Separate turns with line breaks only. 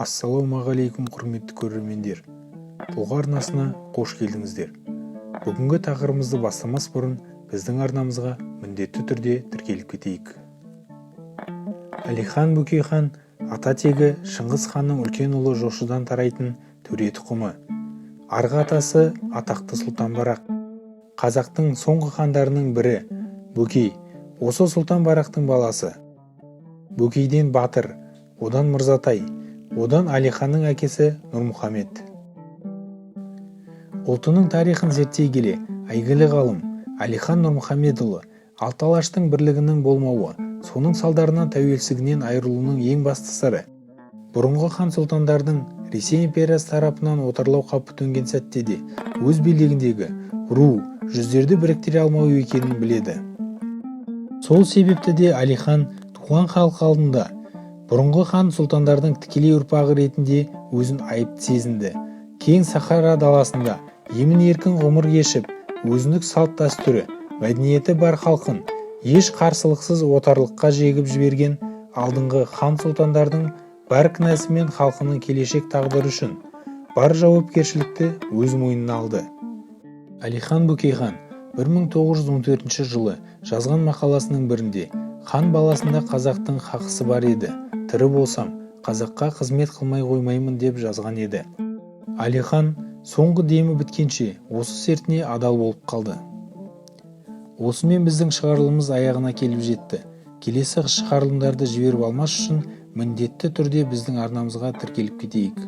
Ассалаумағалейкум, құрметті көрермендер! Тұлға арнасына қош келдіңіздер! Бүгінгі тақырыбымызды бастамас бұрын біздің арнамызға міндетті түрде тіркеліп кетейік. Әлихан Бөкейхан ата тегі Шыңғыс ханның үлкен ұлы Жошыдан тарайтын төре тұқымы. Арғы атасы атақты Сұлтан Барақ, қазақтың соңғы хандарының бірі. Бөкей осы Сұлтан Барақтың баласы. Бөкейден Батыр, одан Мырзатай, одан Әлиханның әкесі Нұрмұхамед. Ұлтының тарихын зерттей келе, әйгілі ғалым Әлихан Нұрмұхамедұлы алты алаштың бірлігінің болмауы, соның салдарынан тәуелсіздігінен айырылуының ең басты сыры бұрынғы хан сұлтандардың Ресей империясы тарапынан отарлау қаупі төнген сәтте де өз билігіндегі ру, жүздерді біріктіре алмауы екенін біледі. Сол себепті де Әлихан туған халқы алдында бұрынғы хан сұлтандардың тікелей ұрпағы ретінде өзін айыпты сезінді. Кең Сахара даласында емін-еркін ғұмыр кешіп, өзіндік салт-дәстүрі, мәдениеті бар халқын еш қарсылықсыз отарлыққа жегіп жіберген алдыңғы хан сұлтандардың бар кінәсі мен халқының келешек тағдыры үшін бар жауапкершілікті өз мойнына алды. Әлихан Бөкейхан 1914 жылы жазған мақаласының бірінде: «Хан баласында қазақтың хақысы бар еді, тірі болсам, қазаққа қызмет қылмай қоймаймын», – деп жазған еді. Әлихан соңғы демі біткенше осы сертіне адал болып қалды. Осымен біздің шығарылымыз аяғына келіп жетті. Келесі шығарылымдарды жіберіп алмас үшін міндетті түрде біздің арнамызға тіркеліп кетейік.